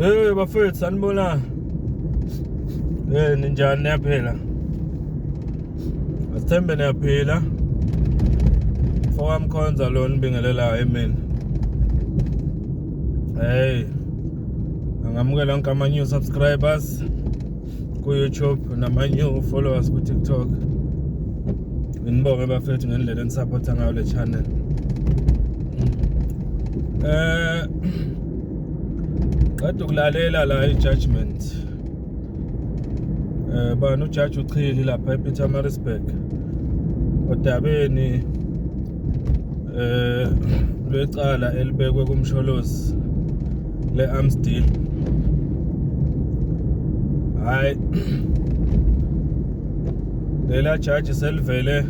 Hey bafethu, sanibonani. Hey, ninjani, niyaphila? Asithembe niyaphila. Mfowamkhonza lo nibingelelayo emini. Hey. Angamukela wonke ama new subscribers ku YouTube nama new followers ku TikTok. Nginibonge bafethu ngendlela enisupporta ngayo le channel. Qeda ukulalela la i-judgment. Bani ujaji uChili lapha ePietermaritzburg odabeni lwecala elibekwe kuMsholozi le-arms deal. Hayi, lela jaji selivele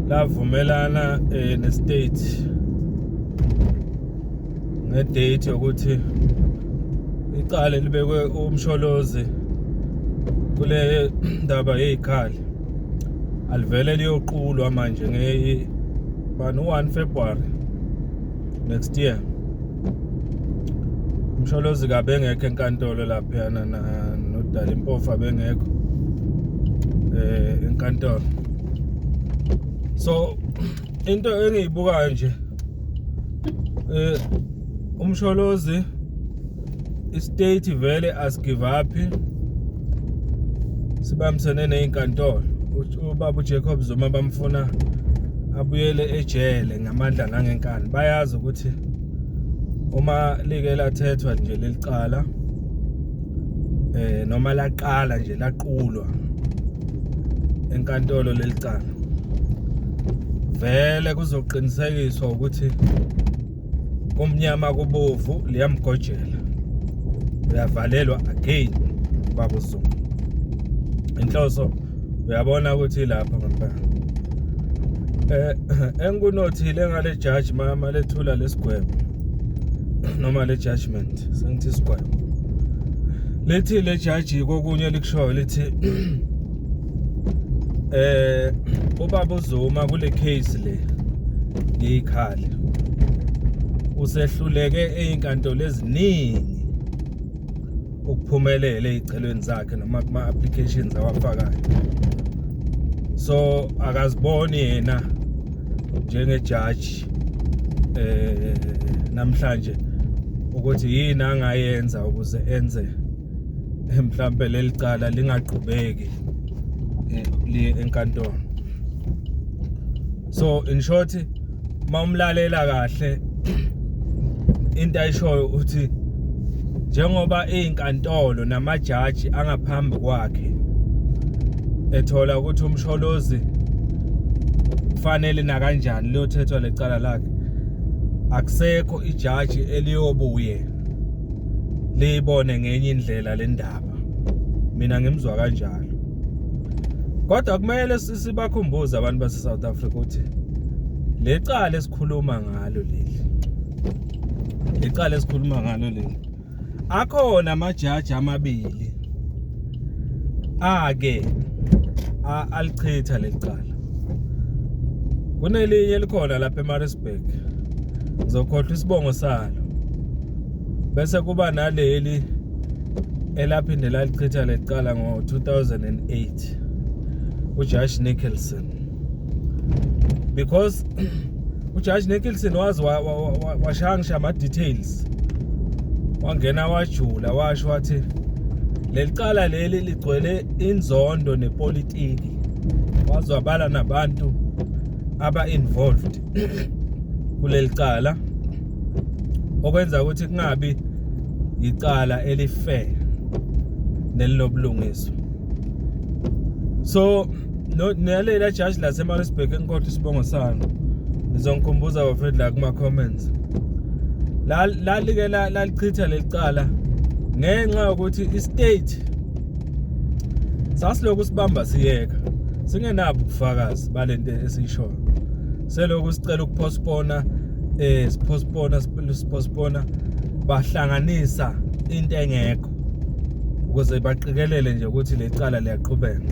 lavumelana ne-state ngedate yokuthi icala libekwe uMsholozi kule ndaba yezikhali alivele liyoqulwa manje nge bani u-1 February next year. UMsholozi kabe engekho enkantolo laphayana, noDali Mpofu abengekho enkantolo. So into engiyibukayo nje, uMsholozi, istate vele asigive up, sibambisene nezinkantolo. Ubaba uJacob Zuma bamfuna abuyele ejele ngamandla nangenkani. Bayazi ukuthi uma like lathethwa nje lelicala noma laqala nje laqulwa enkantolo lelicala, vele kuzoqinisekiswa ukuthi kumnyama kubovu, liyamgojela, uyavalelwa again baba uZuma. Inhloso uyabona ukuthi lapha ngempela engikunothile ngale judge mama lethula lesigwebo noma le judgment, sengithi isigwebo, lithi le judge kokunye likushoyo lithi ubaba uZuma kule case le yezikhali usehluleke ezinkantolo eziningi ukuphumelela ezicelweni zakhe noma kuma applications awafakayo, so akaziboni yena njengejaji namhlanje ukuthi yini angayenza ukuze enze mhlambe leli cala lingaqhubeki liye enkantolo. So in short, mawumlalela kahle into ayishoyo, uthi njengoba izinkantolo namajaji angaphambi kwakhe ethola ukuthi uMsholozi kufanele nakanjani liyothethwa lecala lakhe, akusekho ijaji eliyobuye liyibone ngenye indlela le ndaba. Mina ngimzwa kanjalo, kodwa kumele sibakhumbuze abantu base South Africa ukuthi lecala esikhuluma ngalo leli, lecala esikhuluma ngalo leli, akhona amajaji amabili ake alichitha lelicala. Kunelinye elikhona lapha eMaritzburg, ngizokhohlwa isibongo salo, bese kuba naleli elaphinde lalichitha lecala ngo-2008, uJudge Nicholson, because uJudge Nicholson wazi washaya ngisho ama-details, wangena wajula, washo wathi leli cala leli ligcwele inzondo nepolitiki, waze wabala nabantu aba-involved kuleli cala, okwenza ukuthi kungabi icala elifair nelinobulungiswa. So no, nalela judge laseMaritzburg engikhohlwa isibongo salo, nizongikhumbuza bafethu la kuma comments, lalike lalichitha lelicala ngenxa yokuthi istate sasiloku sibamba siyeka singenabo ubufakazi balento esiyishoyo, selokhu sicela ukupostpona, sipostpona, sipostpona, bahlanganisa into engekho ukuze baqikelele nje ukuthi lecala liyaqhubeka.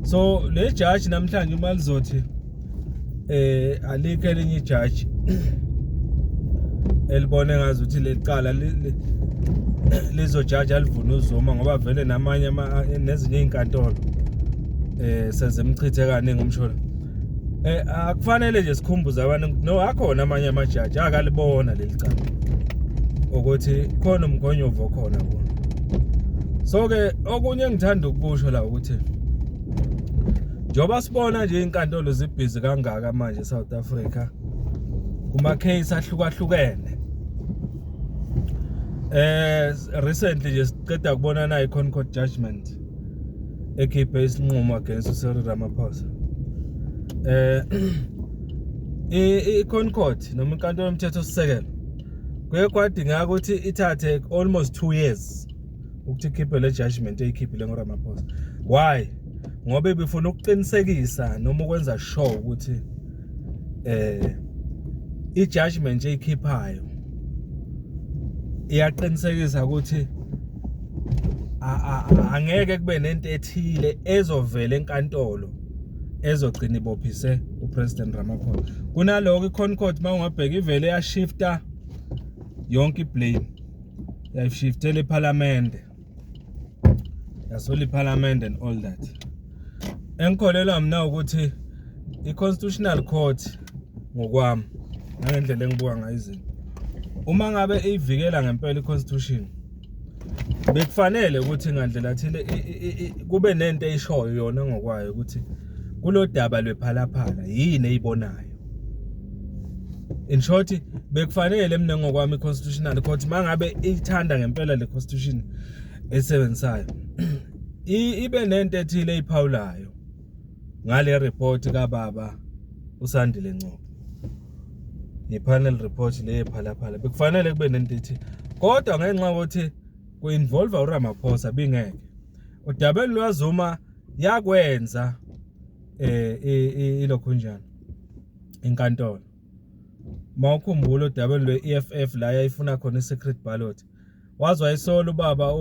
So le judge namhlanje uma lizothi alikho elinye ijaji Elibone ngazuthi lecala lizojaja livuna uZuma, ngoba vele namanye nezinye izinkantolo sezimchithe kaningi umsholo. Akufanele nje sikhumbuze abantu, no, akhona amanye amajaji akalibona leli cala ukuthi khona umkhonyovu okhona kulo. So ke okunye engithanda ukukusho la ukuthi njengoba sibona nje izinkantolo zibhizi kangaka manje eSouth Africa kuma case ahlukahlukene, recently nje siqeda kubona na i-ConCourt judgment ekhiphe isinqumo against uCyril Ramaphosa. I-ConCourt noma inkantolo yomthetho sisekelo kuye kwadingeka ukuthi ithathe almost 2 years ukuthi ikhiphe le judgment eyikhiphile ngoRamaphosa. Why? Ngoba ibifuna ukuqinisekisa noma ukwenza sure ukuthi i-judgment eyikhiphayo iyaqinisekisa ukuthi angeke kube nento ethile ezovela enkantolo ezogcina ibophise uPresident Ramaphosa. Kunaloko iConCourt, mawungabheka, ivele yashifta yonke iblame, yayishiftela eParliament, yasola iParliament and all that. Engikholelwa mina ukuthi i-Constitutional Court, ngokwami nangendlela engibuka ngayo izinto, uma ngabe ivikela ngempela i-constitution, bekufanele ukuthi ngandlela thile kube nento eyishoyo yona ngokwayo ukuthi kulo daba lwePhalaphala yini eyibonayo. In short, bekufanele mina ngokwami i-Constitutional Court, mangabe ithanda ngempela le constitution esebenzisayo, ibe nento ethile eyiphawulayo ngale report kababa uSandile Ngcobo, i-panel report le yePhalaphala. Bekufanele kube nento ethi, kodwa ngenxa yokuthi ku-involve uRamaphosa, bingeke. Udabeni lwaZuma yakwenza ilokhu njani inkantolo. Mawukhumbula udabeni lwe-EFF la yayifuna khona i-secret ballot, waze wayisola ubaba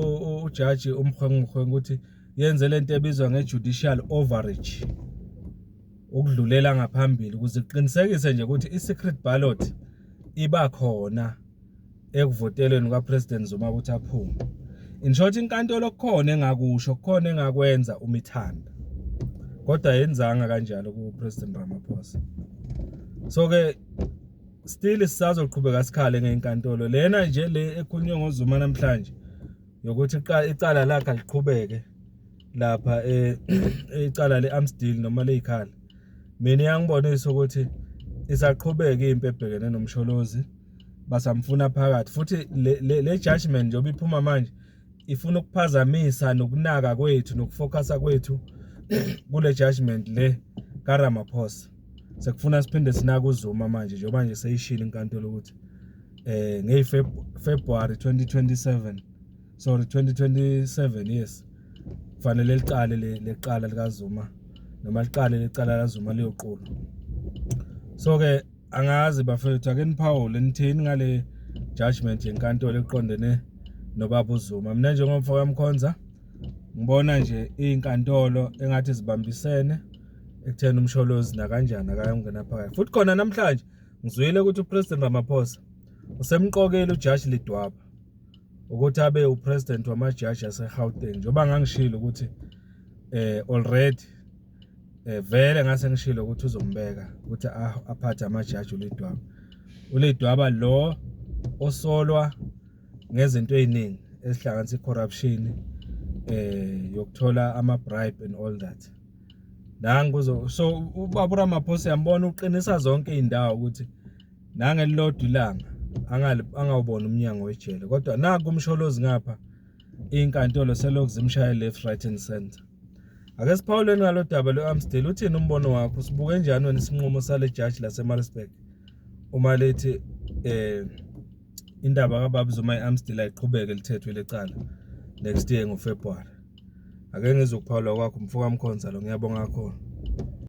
ujaji uMogoeng Mogoeng ukuthi yenze lento ebizwa nge-judicial overreach, ukudlulela ngaphambili ukuze kuqinisekise nje ukuthi i-secret ballot iba khona ekuvotelweni kwaPresident Zuma ukuthi aphume. In short, inkantolo kukhona engakusho, kukhona engakwenza uma ithanda, kodwa yenzanga kanjalo ku-President Ramaphosa. So ke still sisazoqhubeka sikhale ngeinkantolo lena nje le ekhulunywe ngoZuma namhlanje yokuthi icala lakhe aliqhubeke lapha, icala le-arms deal noma ley'khala. Mina iyangibonisa ukuthi isaqhubeka impi ebhekene noMsholozi, basamfuna phakathi. Futhi le judgment njengoba iphuma manje ifuna ukuphazamisa nokunaka kwethu nokufocusa kwethu kule judgment le kaRamaphosa. Sekufuna siphinde sinake uZuma manje, njengoba nje seyishilo inkantolo ukuthi ngey February 2027, sorry, 2027, yes, kufanele liqale lecala likaZuma noma liqale lecala laZuma liyoqulwa. So ke angazi bafethu, ake niphawule, nithini ngale judgment yenkantolo eqondene nobaba uZuma? Mina njengomfo kaMkhonza ngibona nje izinkantolo engathi zibambisene ekutheni uMsholozi nakanjani akayongena phakathi. Futhi khona namhlanje ngizwile ukuthi uPresident Ramaphosa usemqokile uJudge Ledwaba ukuthi abe upresident wamajaji aseGauteng, njengoba ngangishilo ukuthi already vele ngase ngishilo ukuthi uzombeka ukuthi aphathe amajaji uLedwaba. ULedwaba lo osolwa ngezinto eziningi ezihlanganisa icorruption, yokuthola ama bribe and all that. Nangu kuzo, so ubaba uRamaphosa yambona uqinisa zonke izindawo ukuthi nangelilodwa ilanga angawubona umnyango wejele. Kodwa naku uMsholozi ngapha, inkantolo selokhu zimshaye left, right and center. Ake siphawuleni ngalo daba lwe-arms deal. Uthini umbono wakho? Sibuke njani wena isinqumo sale jaji laseMaritzburg uma lethi indaba kababa Zuma i-arms deal ayiqhubeke, lithethwe lecala next year ngoFebruary? Ake ngizokuphawula kwakho, mfoka Mkhonza lo. Ngiyabonga kakhulu.